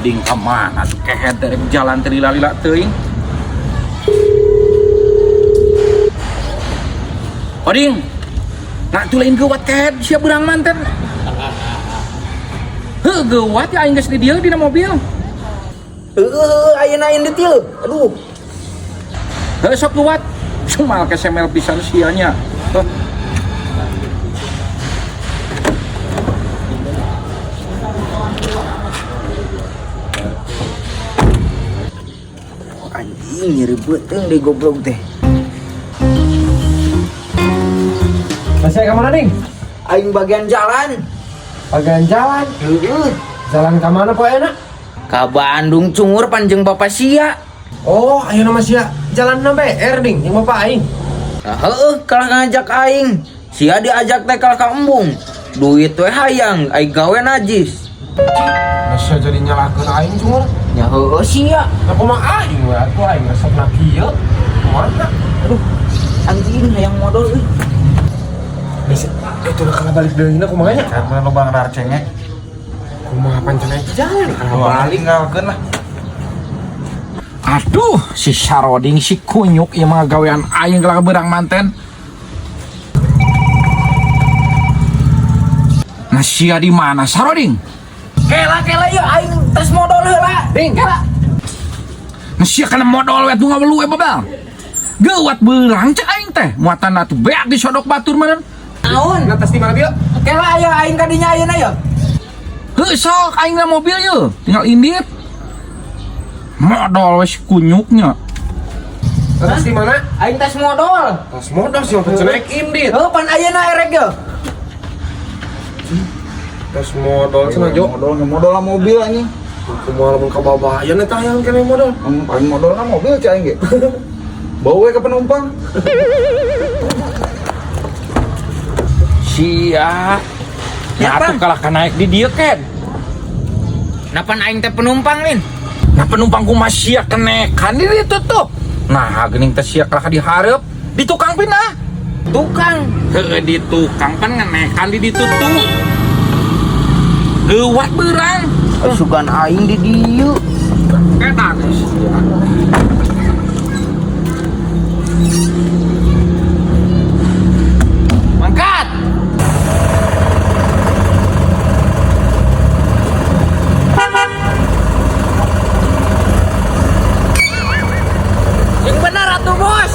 Saroding ka mana tuh kehed dari jalan teu lila-lila teuing. Oding. Nah tuh lain geuwat kehed sia beurang manten. Heuh geuwat ya aing geus di dieu dina mobil. Heueuh, ayeuna indit ieu. Aduh. Heuh sok geuwat. Cumal kesemel pisan sia nya. Heuh. Anjing nyeri beuteung deui goblok teh. Masih ke mana, Ding? Aing bagian jalan. Bagian jalan. Heueuh. Jalan ke mana poe enak? Ka Bandung cungur panjang bapak sia. Oh, ayo nama sia. Jalan BR, Ding, yang bapak aing. Nah, heueuh kalah ngajak aing. Sia diajak teh kalah ka embung. Duit we hayang, aing gawe najis. Nah, sia jadi nyalahkeun aing cungur. Nya heueuh sia. Nah, kumaha aing we atuh aing resep na kieu. Kumaha? Aduh, anjing hayang modal euy. Geus, itu udah kalah balik deui na kumaha nya? Karena lubang rarcengek. Kumaha pancen aing jalan kalah balik. Tinggalkeun lah. Aduh, si Saroding si kunyuk ieu mah gawean aing kalah beurang manten. Nah sia di mana Saroding? Kela kela ieu aing tes modal heula. Ding. Kela. Nah sia kana modal we atuh ngawelu we babal. Geuwat beurang cek aing teh, muatan atuh beak disodok batur meureun. Naon? Nah, tas di mana bieu? Kela aya aing ka dinya ayeuna ye. Heuh sok aing na mobil ye, tinggal indit. Modal we si kunyuknya. Nah, tas di mana? Aing tes modal. Tas modal sih pancen aing indit. Heuh pan ayeuna erek ye. Tas modal cenah jo. Modal modal lah mobil anjing. Kumaha lamun kababayan eta hayang kene modal. Paling modal kan mobil cai aing ge. Bawa we ke penumpang. Sia. Ya, Nah atuh Bang. kalah ka naik di dieu ken. Napan aing teh penumpang lin. Nah penumpang ku mah sia kenekan di ditu tuh. Nah geuning teh sia kalah ka dihareup di tukang pindah. Tukang. Heueuh di tukang pan ngenekan di ditu tuh. Geuwat beurang. Sugan aing di dieu. Ketan sia. Mangkat. Yang benar atuh bos.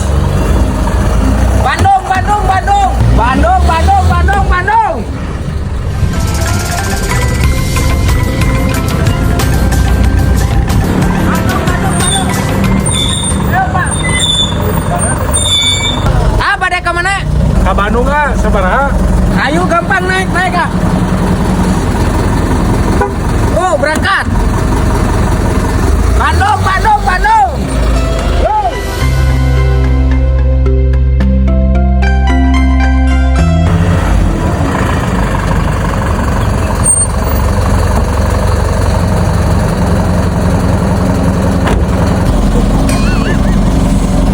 Bandung, Bandung, Bandung. Bandung, Bandung, Bandung, Bandung. Bandung, Bandung, Bandung. Ayo, Pak. Ah, pada ke mana? Ka Bandung ah, sabaraha? Ayo gampang naik, naik ah. Oh, berangkat. Bandung, Bandung, Bandung.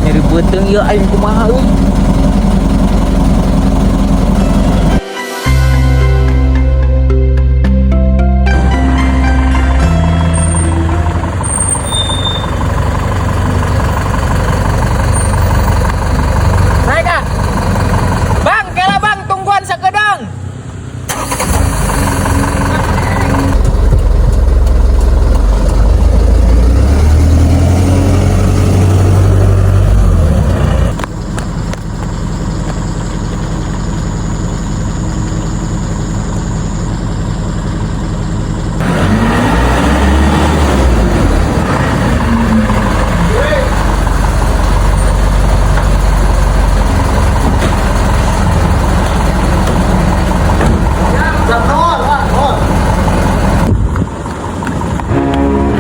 Nyeri beuteung ieu aing kumaha euy. Naik ah. Bang, kela bang, tungguan sakedang.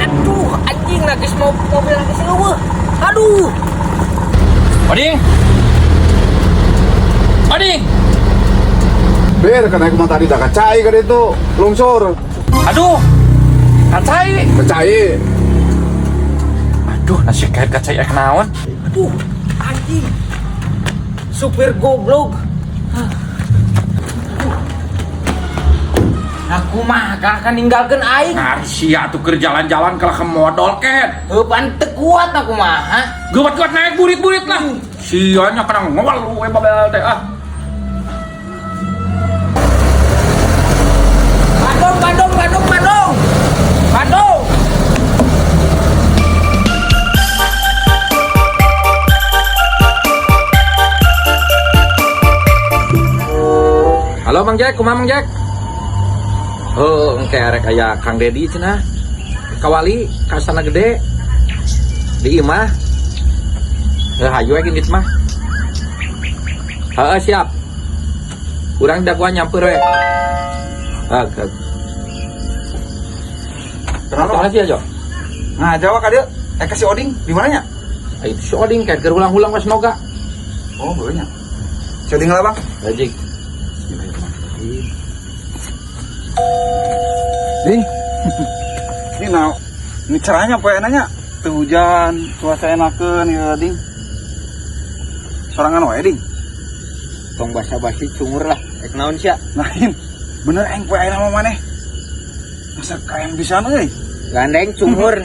Aduh, anjing lagi mau mobil lagi eueuh. Aduh. Oding. Oding. Bir kena kumaha tadi dah kacai kan itu lungsur. Aduh. Kacai. Kacai. Aduh, nasi kayak kacai ek naon? Aduh, anjing. Supir goblok. Aduh. Nah, Kumaha kalah kan ninggalkeun aing. Nah, sia tuh keur jalan-jalan kalah ke modol ket. Heuh, pan teu kuat aku mah. Geuwat-geuwat naik burit-burit lah. Sianya kena ngewal we babel teh ah. Bandung, Bandung, Bandung, Bandung. Bandung. Halo Mang Jack, kumaha Mang Jack? Oh, engke arek aya Kang Dedi cenah. Kawali ka Astana Gede. Di imah. Heuh, hayu we indit mah. Heeh, siap. Urang dagoan nyamper we. Ah, ke. Kenapa? Kenapa sih aja? Nah, Jawa ka dieu. Eh ka si Oding di mana nya? Itu si Oding kayak keur ulang-ulang wes noga. Oh, boleh nya. Si Oding lah, Bang. Bajik. Bismillahirrahmanirrahim. Ding. Ini nah, ini cerahnya poe nanya. Teu hujan, cuaca enakeun ya, Ding. Sorangan wae, Ding. Tong basa-basi cungur lah. Ek naon sia? Nah, in, bener aing poe ayeuna mah maneh. Masa kayang pisan euy. Gandeng cungur.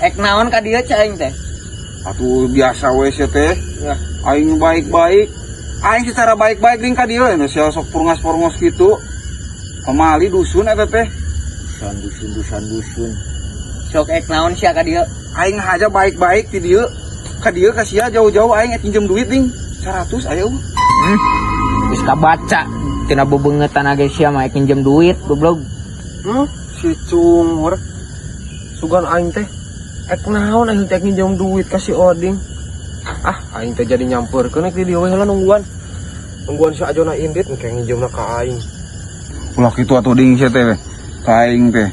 Ek naon ka dieu cai aing teh? Atuh biasa we sia teh. Ya. Aing baik-baik. Aing secara baik-baik ding ka dieu we sia sok purungas-purungos kitu. Pamali dusun eta teh. Dusun dusun dusun dusun. Sok ek naon sia ka dieu? Aing aja baik-baik ti dieu. Ka dieu ka sia jauh-jauh aing ek minjem duit ding. 100 aya eueuh. Hmm. Geus kabaca tina bebengetan age sia mah ek minjem duit goblok. Si cungur. Sugan aing teh. Ek naon aing teh nginjem duit ka si Oding. Ah, aing teh jadi nyamperkeun ek di dieu we heula nungguan. Nungguan si Ajona indit engke nginjemna ka aing. Ulah kitu atuh ding sia teh. Ka aing teh.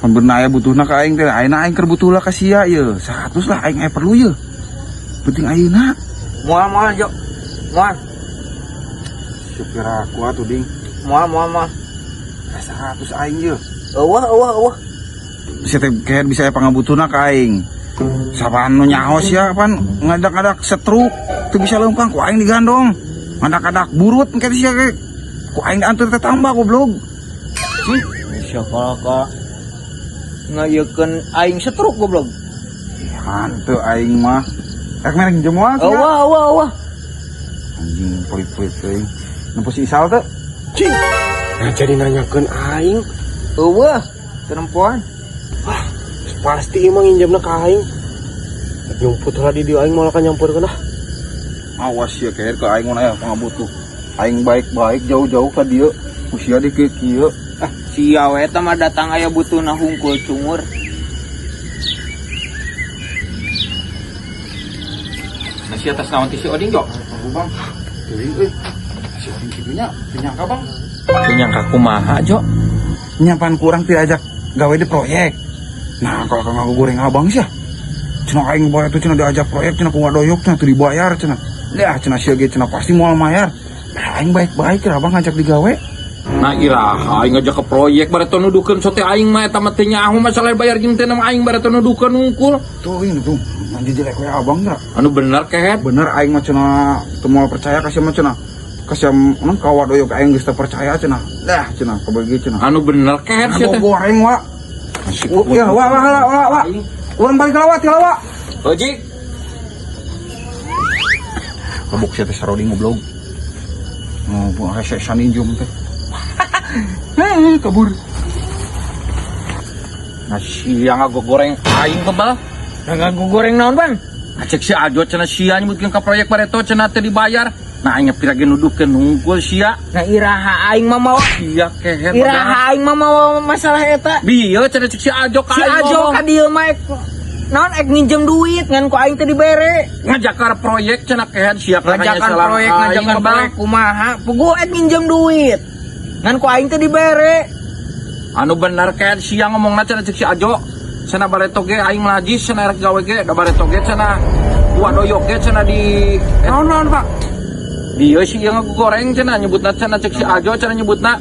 Pan bener aya butuhna ka aing teh. Ayeuna aing keur butuh lah ka sia ieu. 100 lah aing aya perlu ieu. Penting ayeuna. Moal moal jo. Moal. Supir aku atuh ding. Moal moal moal. 100 aing ieu. Eueuh eueuh eueuh. Sia teh kayak bisa aya pangabutuhna ka aing. Sapaan nu nyaho sia pan ngadak-ngadak setruk teu bisa leumpang ku aing digandong. Ngadak-ngadak burut engke sia ge. Ku aing diantar teh tambah goblok. Sih, sia kalaka ngayekeun aing setruk goblok. Hanteu aing mah. Rek merek minjem moal sia. Eueuh eueuh eueuh. Anjing pelit-pelit teuing. Nempo si Isal teh. Cing. Nah jadi nanyakeun aing. Eueuh, teu nempoan. Wah, pasti emang nginjemna ka aing. Nyumput lah di dieu aing moal ka nyamperkeun ah. Awas ya kayak ke aing mun aya pangabutuh. Aing baik-baik jauh-jauh ka dieu. Ku sia di kieu. Ah, sia we eta mah datang aya butuhna hungkul cungur. Nah, sia tas naon ti si Oding jo? Tunggu bang. Teuing euy. Si Oding kitu nya, teu nyangka bang. Teu nyangka kumaha jo? Nyapan kurang diajak gawe di proyek. Nah, kalau kang aku goreng abang sih. Cenah aing bae tuh cenah diajak proyek cenah ku ngadoyok cenah teu dibayar cenah. Dah cenah sia ge cenah pasti moal mayar. Nah, aing baik-baik kira abang ngajak digawe. Nah iraha aing ngajak ke proyek bareto nuduhkeun sote aing mah eta mah teu nyaho masalah bayar jeung teh nama aing bareto nuduhkeun hungkul. Tuh ini tuh manji jelek we abang geura. Anu bener kehet. Bener aing mah cenah teu moal percaya ka sia mah cenah. Ka sia mah ka wadoyok aing geus teu percaya cenah. Dah cenah kabagi cenah. Anu bener kehet sia teh. Aku goreng wa. Ya wa wa wa wa wa. Urang balik ka lawa ti lawa. Ojik. Mabuk sia teh sarodi ngoblog. Oh, rese saninjum teh. Hei, kabur. Nah sia ngagoreng aing bebal. Nah, ngagoreng naon, Bang? Cek si Ajo cenah sia nyebutkeun ka proyek bareto cenah teh dibayar. Nah aing pira ge nuduhkeun hungkul sia. Nah iraha aing mah mawa Sia kehet. iraha aing mah mawa masalah eta. Bieu cenah cek si Ajo ka Si aing Ajo ngomong. ka dieu mah ek naon ek nginjem duit ngan ku aing teh dibere. Ngajakar proyek cenah kehet sia Ngajakan proyek, ngajakan proyek kumaha? Puguh ek nginjem duit. Ngan ku aing teh dibere. Anu bener kehet sia ngomongna cenah cek si Ajo. Cenah bareto ge aing melajis cenah rek gawe ge da bareto ge cenah dua doyok ge cenah di Naon naon, Pak? Dia sih yang goreng cenah nyebutna cenah cek si Ajo cenah nyebutna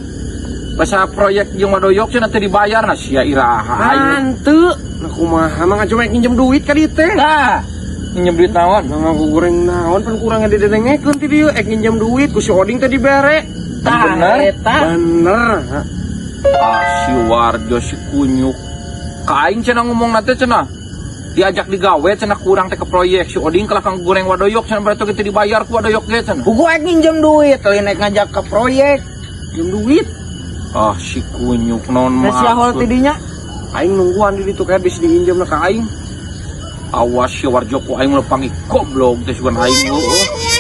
bahasa proyek jeung wadoyok cenah teh dibayar nah sia iraha aing. Hanteu. Nah kumaha mah ngajak nginjem duit ka dieu teh. Tah, nginjem duit naon? Nah ngagoreng naon pan kurangnya didengekeun ti dieu ek nginjem duit ku si Oding teh dibere. Tah Bener. eta. Bener. Ha. Ah, si Warjo, si kunyuk. Ka aing cenah ngomong teh cenah. Diajak digawe cenah kurang teh ke proyek, si Oding kalah kang goreng wadoyok cenah, berarti kita dibayar ku wadoyok ge cenah. Puguh ek nginjem duit, lain ek ngajak ke proyek. Jam duit. Ah, si kunyuk non. Nah, sia hol tidinya. Aing nungguan di ditu kayak bisa diinjem ka aing. Awas si Warjo, ku aing lepangi goblok teh sugan aing heueuh.